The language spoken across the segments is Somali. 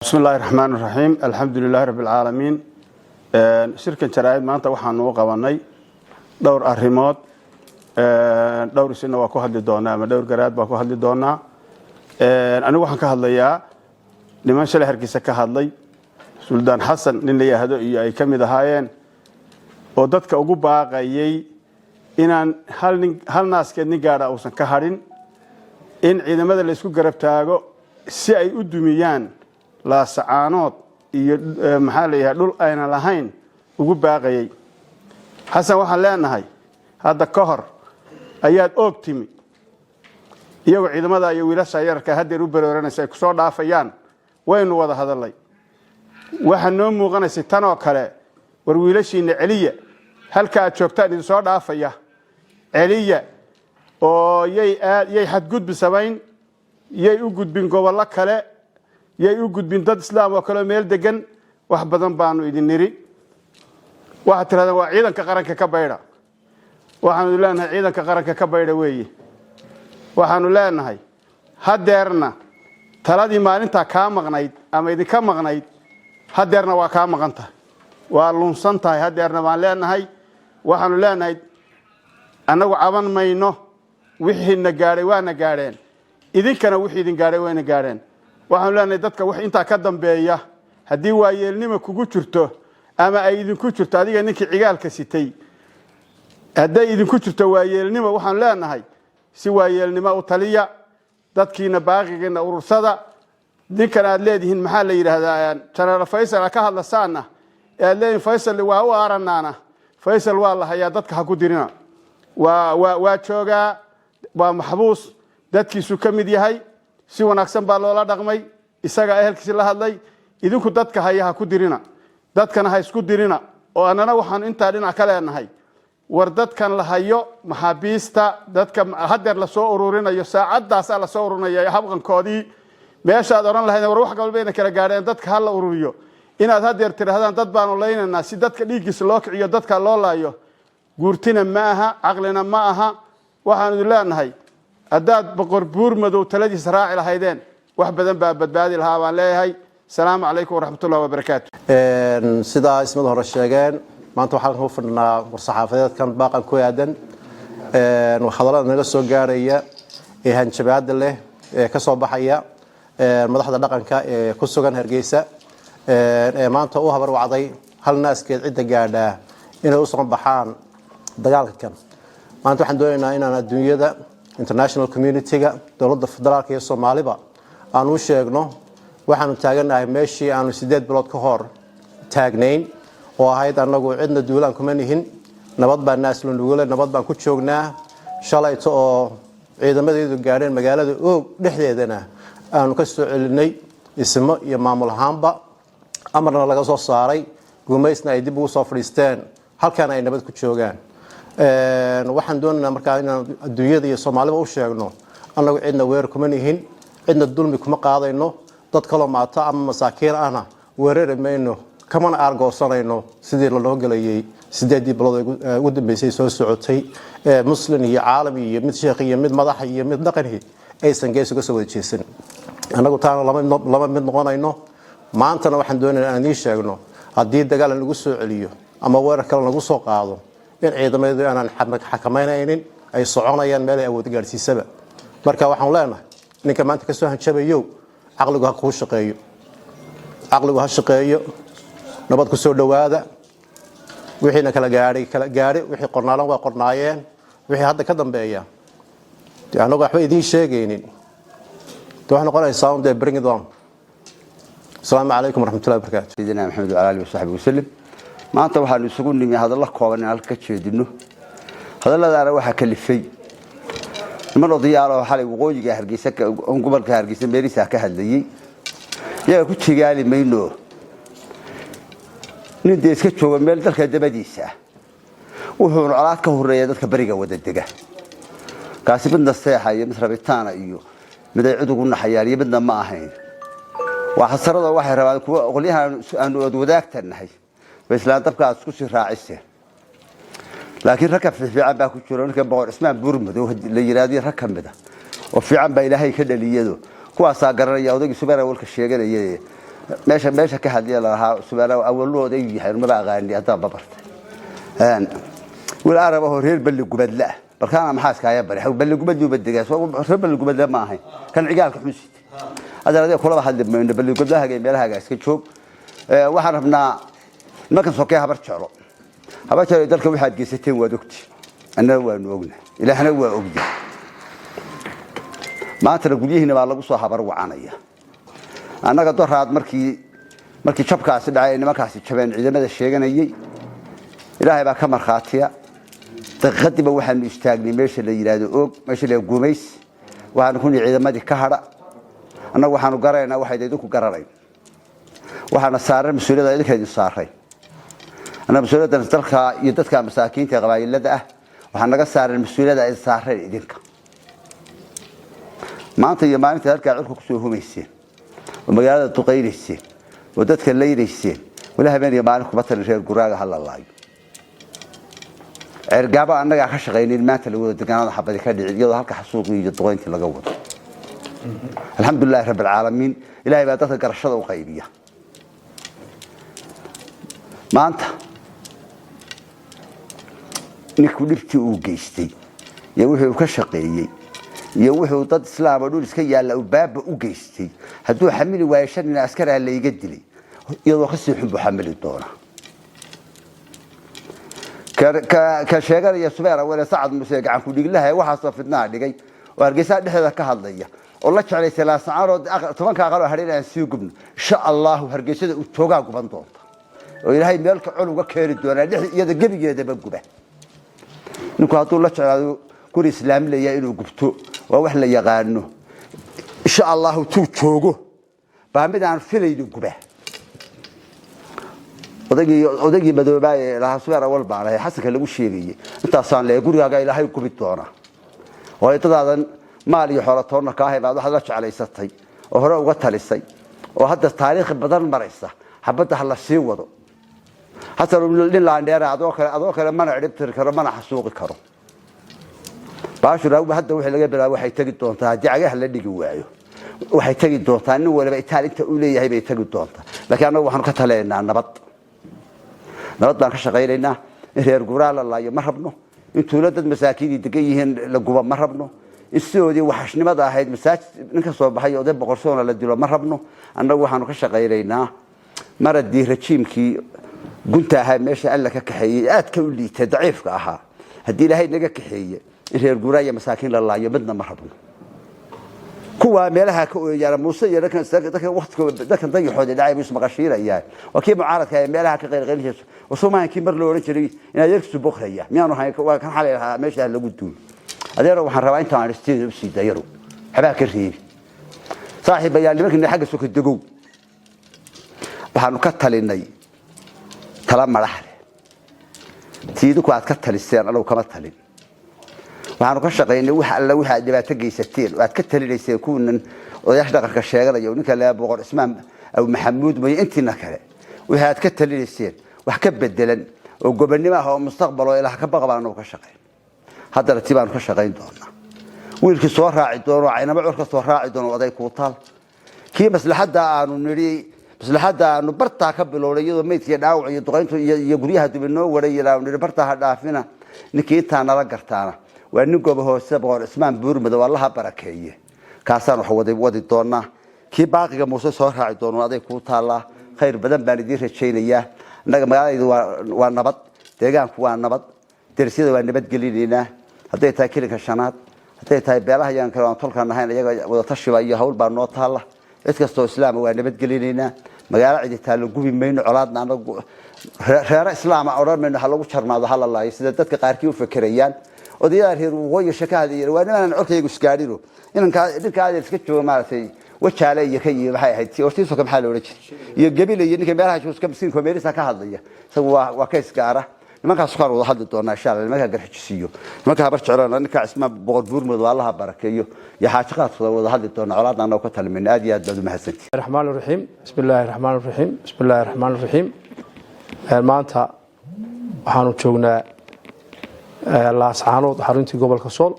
Bismi illaahi raxmaan raxiim, alxamdu lilaahi rabbi alcaalamiin. Shirkan jaraa'id maanta waxaanu u qabanay dhowr arrimood. Dhowr isina waa ku hadli doonaa ama dhowr garaad baa ku hadli doonaa. Anigu waxaan ka hadlayaa niman shalay Hargeysa ka hadlay, Suldaan Xasan nin la yidhaahdo iyo ay ka mid ahaayeen, oo dadka ugu baaqayay inaan hal nin, hal naaskeed nin gaadha uusan ka hadhin, in ciidamada la isku garab taago si ay u dumiyaan Laasacaanood iyo, maxaa la yidhaha, dhul ayna lahayn ugu baaqayay. Xasan waxaan leenahay, hadda ka hor ayaad oog timi iyagoo ciidamada iyo wiilasha yararka haddeer u barooranaysa ay kusoo dhaafayaan. Waynu wada hadalnay. Waxaa noo muuqanaysay tanoo kale. War wiilashiina celiya, halka aad joogtaan idin soo dhaafaya celiya, oo yay xadgudbi samayn, yay u gudbin gobollo kale, yay u gudbin dad islaam oo kale oo meel degan. Wax badan baanu idin niri. Waxaad tirahdeen waa ciidanka qaranka ka baydha. Waxaanu leenahay ciidanka qaranka ka baydha weeye. Waxaanu leenahay haddeerna taladii maalintaa kaa maqnayd ama idinka maqnayd, haddeerna waa kaa maqan tahay, waa lunsan tahay haddeerna baan leenahay. Waxaanu leenahay annagu caban mayno. Wixiina gaadhay waana gaadheen, idinkana wixii idin gaadhay wayna gaadheen. Waxaanu leenahay dadka wax intaa ka dambeeya, haddii waayeelnima kugu jirto ama ay idinku jirto, adiga ninkii cigaalka sitay, hadday idinku jirto waayeelnimo, waxaanu leenahay si waayeelnimo u taliya, dadkiina baaqigiina urursada. Ninkan aad leedihiin, maxaa la yidhaahdaa, Jenaraal Faysal ka hadlasaana ee aad leedihiin Faysal waa u aaranaana, Faysal waa la hayaa, dadka ha ku dirina. Waa joogaa, waa maxbuus, dadkiisu ka mid yahay, si wanaagsan baa loola dhaqmay, isagaa ehelkiisi la hadlay. Idinku dadka haya ha ku dirina, dadkana ha isku dirina. Oo annana waxaanu intaa dhinac ka leenahay, war dadkan la hayo, maxaabiista, dadka hadeer lasoo ururinayo, saacadaasaa lasoo ururinaya habqankoodii. Meeshaad odhan lahayd war wax walbayna kala gaadheen, dadka ha la ururiyo, inaad hadeer tidhahdaan dad baanu laynaynaa si dadka dhiiggiisa loo kiciyo, dadka loo laayo, guurtina ma aha, caqlina ma aha. Waxaanu idin leenahay, haddaad Boqor Buur Madow taladiisa raaci lahaydeen, wax badan baa badbaadi lahaa baan leeyahay. Asalaamu calaykum waraxmatullahi wabarakaatu. Sidaa ismada hore sheegeen, maanta waxaan ku fadhinaa war-saxaafadeedkan baaqan ku aadan hadallada naga soo gaaraya ee hanjabaada leh ee ka soo baxaya madaxda dhaqanka ee ku sugan Hargeysa, ee maanta u habar wacday hal naaskeed cidda gaadhaa inay u soo baxaan dagaalka kan. Maanta waxaan doonaynaa inaan adduunyada, international community-ga, dowladda federaalka iyo Soomaaliba aan u sheegno waxaanu taaganahay meeshii aanu 8 bilood ka hor taagnayn, oo ahayd annagu cidna duulaan kuma nihin, nabad baa naasla nugule, nabad baan ku joognaa. Shalayto oo ciidamadeedu gaadheen magaalada Oog dhexdeedana aanu ka soo celinay ismo iyo maamul ahaanba, amarna laga soo saaray, gumaysna ay dib ugu soo fadhiisteen, halkaana ay nabad ku joogaan. Waxaan doonaynaa markaa inaan adduunyada iyo Soomaaliba u sheegno annagu cidna weerar kuma nihin, cidna dulmi kuma qaadayno, dad kaloo maato ama masaakiin ahna weerari mayno, kamana aargoosanayno sidii lanoo gelayay 8dii bilood ugu dambeysay soo socotay. Muslim iyo caalam iyo mid sheekh iyo mid madaxa iyo mid dhaqanhi aysan gees uga soo wada jeesan, annagu taana lama mid noqonayno. Maantana waxaan doonaynaa inaan idiin sheegno, haddii dagaal lagu soo celiyo ama weerar kale lagu soo qaado, in ciidamadu aanan xakameynaynin, ay soconayaan meel ay awood gaadhsiisaba. Marka waxaan leenahay, ninka maanta kasoo hanjabayow, caqligu ha kuu shaqeeyo, caqligu ha shaqeeyo. Nabad ku soo dhowaada. Wixiina kala gaadhay kala gaadhay, wixii qornaalan waa qornaayeen. Wixii hadda ka dambeeya dee annagu waxba idiin sheegaynin, de waxay noqonaysaa un dee bring it on. Asalaamu calaykum waraxmatullahi wabarakaatu. Sayidina Maxamed wala alihi wasaxbi wasalim. Maanta waxaanu isugu nimi hadallo kooban in halka ka jeedino. Hadalladaana waxaa kalifay niman odayaal oo xalay waqooyiga Hargeysa, gobolka Hargeysa meelisaa ka hadlayey. Iyaga ku jigaali mayno. Nin dee iska jooga meel dalka dabadiisa ah, wuxuuna colaad ka horeeya dadka beriga wada dega. Kaasi mid naseexa iyo mid rabitaana iyo mid ay cid ugu naxayaan iyo midna ma ahayn. Waa xasarada waxay rabaan kuwa qolyahan aanu ood wadaagta nahay ba islaan dabka aad isku sii raaciseen. Laakiin ragka fiican baa ku jiro, ninka Boqor Cismaan Buurmadow la yiraahdo, rag ka mid a oo fiican baa Ilaahay ka dhaliyado, kuwaasaa garanaya odaygii subeera walka sheeganaya. Meesha ka hadliya lalahaa subaala awalahooda ayuu yahay, maba aqaani haddaan babartay. Wiil Arab ahoo reer Balli Gubadle ah, barkaana maxaa iskaaga bari Balli Gubadlu badegaa, reer Balli Gubadle ma ahayn kan cigaalka xunsid. Haddana adiga kulaba hadli mayno, Balli Gubadlahaga iyo meelahaaga iska joog. Waxaan rabnaa nimankan sokee Habar Jeclo. Habar Jeclo, dalka waxaad geysateen waad ogti, annana waanu ogna, Ilaahna waa ogya. Maantana guryihiina baa lagu soo habar wacanaya. Annaga doraad markii jabkaasi dhacay ee nimankaasi jabeen, ciidamada sheeganayey, Ilaahay baa ka markhaatiya, daqiiqadiiba waxaanu istaagnay meesha la yidhaahdo Oog, meesha la Gumays. Waxaanu ku nihi ciidamadii ka hadha. Annagu waxaanu garanaynaa waxayda idinku garanayn, waxaana saaran mas-uuliyadda idinka idin saaray. Annaga mas-uuliyaddan dalka iyo dadka masaakiinta ee qabaayilada ah waxaa naga saaran mas-uuliyadda idin saareen idinka. Maanta iyo maalinta halkaa cirka kusoo humayseen oo magaalada duqaynayseen oo dadka laynayseen, wali habeen iyo maalin kuma talin reer guraaga ha la laayo. Ceergaabo annagaa ka shaqaynayn maanta la wado degaanada xabadi ka dhicin, iyadoo halka xasuuqii iyo duqayntii laga wado. Alxamdulilahi rabbi alcaalamiin, Ilahay baa dadka garashada u qaybiya. Maanta ninku dhibtii uu geystay iyo wuxuu ka shaqeeyey iyo wuxuu dad islaama dhul iska yaalla uu baaba u geystay, hadduu xamili waayo shan nin askaraa layga dilay, iyadoo kasii xun buu xamili doonaa. Ka sheeganaya Subeer Awele, Sacad Muse, gacan ku dhiglaha, waxaasoo fidnaa dhigay oo Hargeysaha dhexdeeda ka hadlaya oo la jeclaysay Laasacaanood 10-ka aqal oo hadhin aan sii gubno, insha Allahu Hargeysada uu joogaa guban doonta oo Ilaahay meelka col uga keeni doonaa dhex iyada gebigeedaba guba. Ninku hadduu la jeclaado guri islaamilaya inuu gubto, waa wax la yaqaano. Insha Allahu tuu joogo baa mid aan filaynin guba. Odaygii madoobaaye lahaa Subeer Awal baan ahay, Xasanka lagu sheegayey, intaasaan leeyahay: gurigaaga Ilaahay gubi doonaa, oo dadaadan maal iyo xoolo toonna kaa hay baad waxaad la jeclaysatay oo hore uga talisay oo hadda taariikh badan maraysa. Xabadda ha la sii wado. Xasan nin laandheera adoo kale mana cidhibtiri karo, mana xasuuqi karo. Baashura hadda wixii laga bilaabo waxay tegi doontaa, haddii cagaha la dhigi waayo, waxay tegi doontaa nin waliba itaal inta uu leeyahay bay tegi doontaa. Laakiin annagu waxaanu ka taleynaa nabad. Nabad baan ka shaqaynaynaa. In reer guuraa la laayo ma rabno, in tuulo dad masaakiinii degan yihiin la gubo ma rabno, in sidoodii waxashnimada ahayd masaajid nin ka soo baxay oday boqorsoona la dilo ma rabno. Annagu waxaanu ka shaqaynaynaa maradii rajiimkii gunta ahaa meesha Alla ka kaxeeyey, aadka u liitay, daciifka ahaa, haddii Ilaahay naga kaxeeye, in reer guuraa iyo masaakiin la laayo midna ma rabno. Kuwaa meelaha ka ooyaana, Muuse iyo dadka waqtigooda dadkan dayaxooda dhacay buu ismaqashiinayaa. Waa kii mucaaradka ee meelaha ka qaylqaylinaysa. Wasoomahan kii mar loo odhan jiray in adeerkiisu bokraya miyaanu hayn? Waa kan xalay lahaa meesha lagu duul. Adeero, waxaan rabaa intaan aristeeda usii dayaro, waxbaa ka reebi. Saaxiibayaal, nimankii xagga soka degow, waxaanu ka talinay tala madax leh. Tii idinku aad ka taliseen anagu kama talin. Waxaanu ka shaqaynay wax alla waxa aad dhibaato geysateen oo aad ka talinayseen, kuwinan odayaasha dhaqanka sheeganaya, ninka laa Boqor Cismaan Aw Maxamuud mooye intiina kale, waxa aad ka talinayseen wax ka bedelan oo gobonnimo ah oo mustaqbal oo Ilaah ka baqa baanu ka shaqayn. Haddana ti baanu ka shaqayn doonaa. Wiilkii soo raaci doono, caynamo curka soo raaci doono, oday kuutaal kii maslaxadda aanu nidhi, maslaxadda aanu bartaa ka bilownay, iyadoo meydkiiyo dhaawac iyo duqayntu iyo guryaha dubi noo waray, aanu nidhi bartaa ha dhaafina. Ninkii intaa nala gartaana waa nin gooba hoose, Boqor Cismaan Buurmadow, Allaha barakeeye, kaasaan wax wadi doonaa. Kii baaqiga Muuse soo raaci doono, aday kuu taallaa. Khayr badan baan idiin rajaynayaa. Innaga magaaladaydu waa nabad, deegaanku waa nabad, derisyada waa nabadgelinaynaa, hadday tahay kilinka shanaad, hadday tahay beelaha yaan kale aan tolkaan ahayn, iyaga wadatashiba iyo hawl baa noo taalla. Cid kastoo islaama waa nabadgelinaynaa. Magaalo cidi taallo gubi mayno. Colaadna anagu reero islaama odhan mayno ha lagu jarmaado, ha la laayo, sida dadka qaarkii u fekerayaan. Odayada reer waqooyi shakahada iyo waa nimanaan corkaygu isgaadhino, inankaa ninka adeer iska jooga maaragtay Wajaale iyo ka iyo maxay ahayd hortiisoka maxaa la odhan jiray iyo Gebile iyo ninka meelaha jooska miskiinka meelisa ka hadlaya, isagu waa ka isgaara. Nimankaas kaan wada hadli doonaa insha Allah, nimanka Garxijisiiyo nimanka Habar Jeclana, ninka Cismaan Boqor Buurmud, Allaha barakeeyo, iyo Xaaji Qaadkooda wada hadli doonaa. Colaadna anoo ka talmin. Aad iyo aad baad u mahadsantihi. الرحمن الرحيم، بسم الله الرحمن الرحيم، بسم الله الرحمن الرحيم. Maanta waxaanu joognaa Laascaanood, xaruntii gobolka Sool.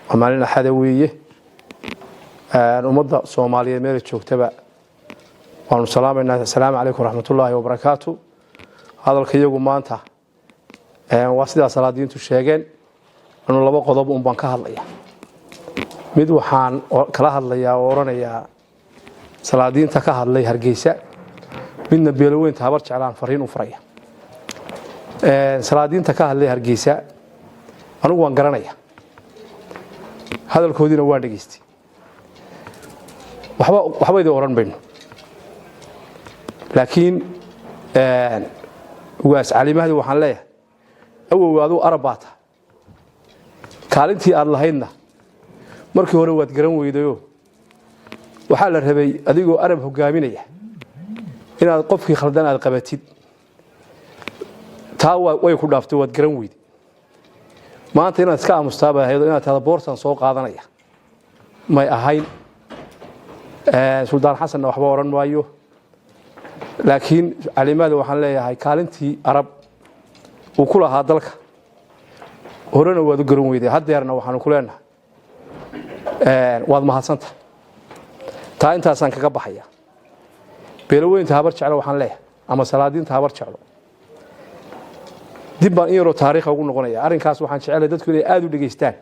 Waa maalin Axada weeye. Ummadda Soomaaliyeed meela joogtaba Waanu salaamaynaa. Asalaamu calaykum waraxmatullaahi wabarakaatu. Hadalka iyagu maanta waa sidaa salaadiintu sheegeen. Anu laba qodob un baan ka hadlaya. Mid waxaan kala hadlayaa oo odhanayaa salaadiinta ka hadlay Hargeysa, midna beelaweynta Habar Jeclaan fariin u faraya. Salaadiinta ka hadlay Hargeysa anigu waan garanaya, hadalkoodiina waan dhegaystay. Waxba idin odhan mayno, laakiin Ugaas Cali Mahdi waxaan leeyahay: awow, aduu Arab baa tahay, kaalintii aad lahaydna markii hore waad garan weydayoo waxaa la rabay adigoo Arab hogaaminaya inaad qofkii khaldan aad qabatid. Taa way ku dhaaftay, waad garan weyday. Maanta inaad iska aamustaabay ahayd oo inaad tahda boortaan soo qaadanaya may ahayn. Suldaan Xasanna waxba odhan maayo, laakiin Cali Mahdi waxaan leeyahay kaalintii Arab uu ku lahaa dalka horena waad u garan weyday, haddeerna waxaanu ku leenahay waad mahadsanta. Taa intaasaan kaga baxaya. Beelaweynta Habar Jeclo waxaan leeyahay, ama salaadiinta Habar Jeclo, dib baan in yaroo taariikha ugu noqonaya. Arrinkaas waxaan jecelahay dadku inay aada u dhegaystaan.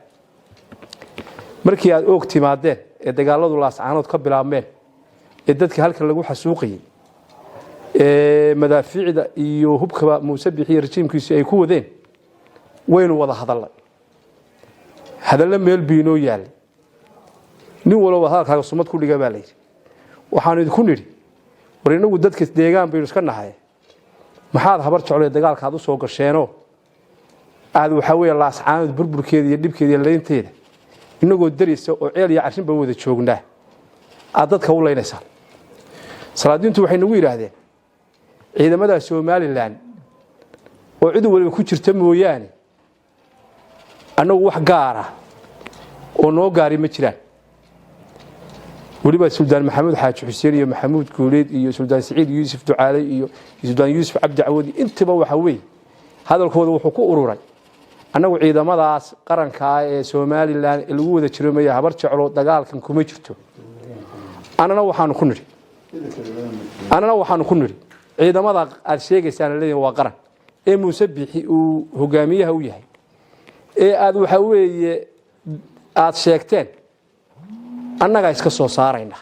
Markii aad Oog timaadeen ee dagaaladu Laascaanood ka bilaabmeen, ee dadka halkan lagu xasuuqayey, ee madaafiicda iyo hubkaba Muuse Bixiyo rajiimkiisu ay ku wadeen, waynu wada hadallay. Hadallo meel biinoo yaallay, nin walba hadalkaaga sumad ku dhiga baa layidhi. Waxaanu idinku nidhi: war, innagu dadka deegaan baynu iska nahay, maxaad Habar Jeclo dagaalka aad u soo gasheenoo aad waxaa weeye Laascaanood burburkeeda iyo dhibkeeda iyo laynteeda, inagoo daraysa oo Ceel iyo Carshinba wada joognaa, aad dadka u laynaysaan? Salaadiintu waxay nagu yidhaahdeen ciidamada Somaliland oo cid waliba ku jirta mooyaane, annagu wax gaara oo noo gaari ma jiraan. Weliba Suldaan Maxamuud Xaaji Xuseen iyo Maxamuud Guuleed iyo Suldaan Siciid Yuusuf Ducaaley iyo Suldaan Yuusuf Cabdi Cawadi intaba waxa weeye hadalkooda wuxuu ku ururay: annagu ciidamadaas qarankaa ee Somaliland ee lagu wada jiro maya, Habar Jeclo dagaalkan kuma jirto. Annana waxaanu ku nidhi ciidamada aad sheegaysaan leeyihin waa qaran ee Muuse Bixi uu hogaamiyaha u yahay ee aad waxa weeye aad sheegteen, annagaa iska soo saarayna,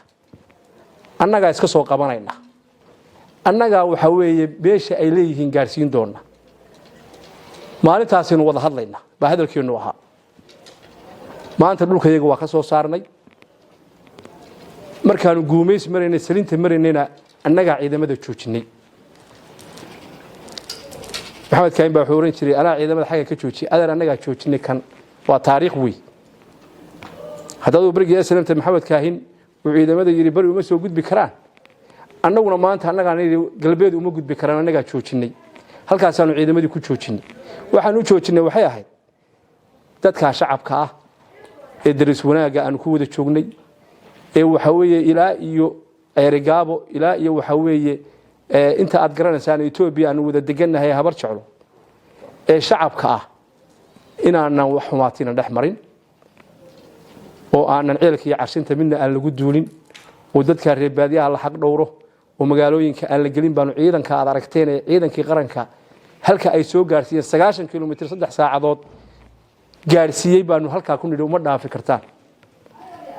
annagaa iska soo qabanayna, annagaa waxa weeye beesha ay leeyihiin gaadhsiin doona. Maalintaasaynu wada hadlaynaa baa hadalkeennu ahaa. Maanta dhulka iyaga waa ka soo saarnay. Markaanu Guumays maraynay, Salinta maraynayna, annagaa ciidamada joojinay. Maxamed Kaahin baa wuxuu ohan jiray: "Anaa ciidamada xagga ka joojiyay." Adeer, annagaa joojinay. Kan waa taariikh wey. Hadda aduu berigii SNMta Maxamed Kaahin uu ciidamada yidhi bari uma soo gudbi karaan, annaguna maanta annagaan yidhi galbeed uma gudbi karaan. Annagaa joojinay, halkaasaanu ciidamadii ku joojinay. Waxaan u joojinay waxay ahayd dadkaa shacabka ah ee daris wanaagga aanu ku wada joognay, ee waxa weeye ilaa iyo Ceerigaabo, ilaa iyo waxa weeye inta aad garanaysaan Etoobiya aanu wada degannahay, Habar Jeclo ee shacabka ah, inaanan wax xumaatina dhex marin oo aanan Ceelka iyo Carshinta midna aan lagu duulin, oo dadkaa reer baadiyaha la xaq dhowro, oo magaalooyinka aan la gelin baanu ciidanka aad aragteen ee ciidankii qaranka halka ay soo gaarsiiyeen 90 kilomitir 3 saacadood gaadhsiiyey baanu halkaa ku nidhi uma dhaafi kartaan.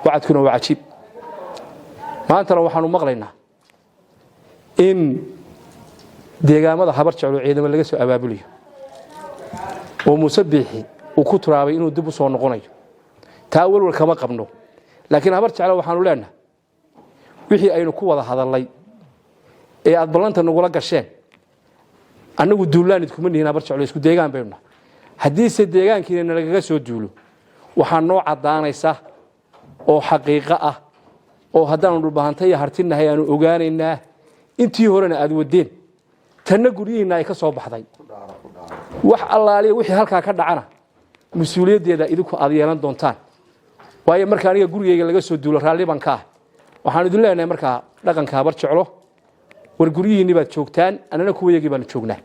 Wacadkuna waa cajiib. Maantana waxaanu maqlaynaa in deegaamada Habar Jeclo ciidamo laga soo abaabulayo oo Muuse Biixi uu ku turaabay inuu dib u soo noqonayo. Taa welwel kama qabno, laakiin Habar Jeclo waxaanu leenahay wixii aynu ku wada hadallay ee aad ballanta nagula gasheen, annagu duulaan idkuma nihin. Habar Jeclo isku deegaan baynu nahay. Haddiise deegaankiina nalagaga soo duulo, waxaa noo caddaanaysa oo xaqiiqo ah oo haddaanu Dhulbahanta iyo Hartinahay aanu ogaanaynaa intii horena aad wadeen, tanna guryihiinna ay ka soo baxday. Wax allaaliya wixii halkaa ka dhacana mas-uuliyaddeeda idinku aad yeelan doontaan, waayo marka aniga gurigayga laga soo duulo raalli baan ka ah. Waxaan idin leenahay markaa dhaqanka Habar Jeclo: war, guryihiinni baad joogtaan, annana kuwayagii baanu joognaa.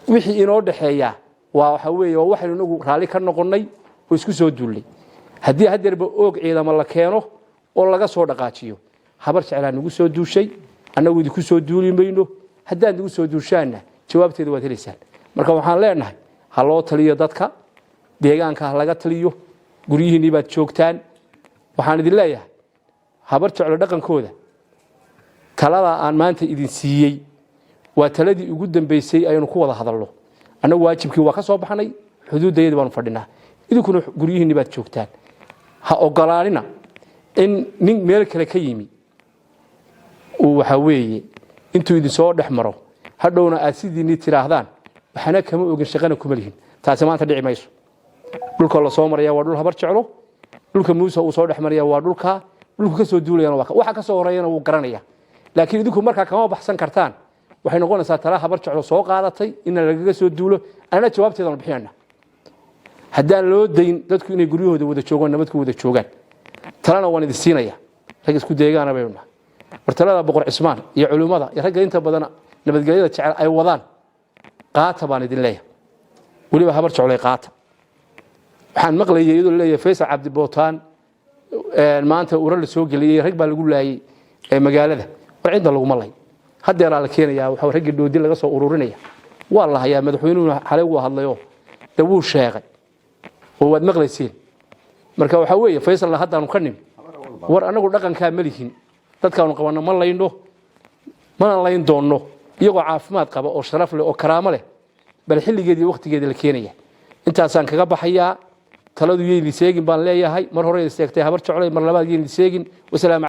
Wixii inoo dhaxeeya waa waxa weeye waa waxaynu inagu raalli ka noqonnay oo isku soo duullay. Haddii haddeerba Oog ciidamo la keeno oo laga soo dhaqaajiyo, Habar Jeclaa nagu soo duushay. Annagu idinku soo duuli mayno. Haddaan idigu soo duushaanna, jawaabteeda waad helaysaan. Marka waxaan leenahay, ha loo taliyo dadka deegaanka, ha laga taliyo. Guryihiinnii baad joogtaan. Waxaan idin leeyahay, Habar Jeclo dhaqankooda, talada aan maanta idin siiyey waa taladii ugu dambaysay aynu ku wada hadalno. Annagu waajibkii waa ka soo baxnay, xuduuddayadii baanu fadhinaa, idinkuna guryihiinni baad joogtaan. Ha ogolaanina in nin meel kale ka yimi uu, waxaa weeye, intuu idin soo dhex maro, hadhowna aad sidiinii tidhaahdaan waxna kama ogin, shaqana kuma lihin. Taasi maanta dhici mayso. Dhulka la soo maraya waa dhul Habar Jeclo. Dhulka Muuse uu soo dhex maraya waa dhulka, dhulku ka soo duulayana waa waxa ka soo horeeyana wuu garanaya. Laakiin idinku markaa kama baxsan kartaan. Waxay noqonaysaa tala Habar Jeclo soo qaadatay in lagaga soo duulo. Anana jawaabteedanu bixinayna haddaan loo dayn dadku inay guryahooda wada joogaan, nabad ku wada joogaan. Talana waan idin siinaya, rag isku deegaana baynu nahay. War talada Boqor Cismaan iyo culimmada iyo ragga inta badan nabadgelyada jecel ay wadaan qaata baan idin leeyahay. Weliba Habar Jeclay qaata. Waxaan maqlayay iyadoo leeyahay Faysal Cabdi Bootaan maanta ura la soo geliyey, rag baa lagu laayay magaalada. War cidda laguma lay, hadeeraa la keenayaa. Waxa raggii dhoodi laga soo ururinaya waa la hayaa. Madaxweynuhuna xalay wuu hadlayoo de wuu sheegay oo waad maqlaysiin. Marka waxaa weeye, Faysalna haddaanu ka nimi. War annagu dhaqankaa ma lihin. Dadkaanu qabanno ma layno, mana layn doonno. Iyagoo caafimaad qaba oo sharaf leh oo karaamo leh bal xilligeedii waqtigeeda la keenaya. Intaasaan kaga baxayaa. Taladu yayni seegin baan leeyahay. Mar hore seegtay Habar Jeclay, mar labaad yayni seegin. Wasalaam.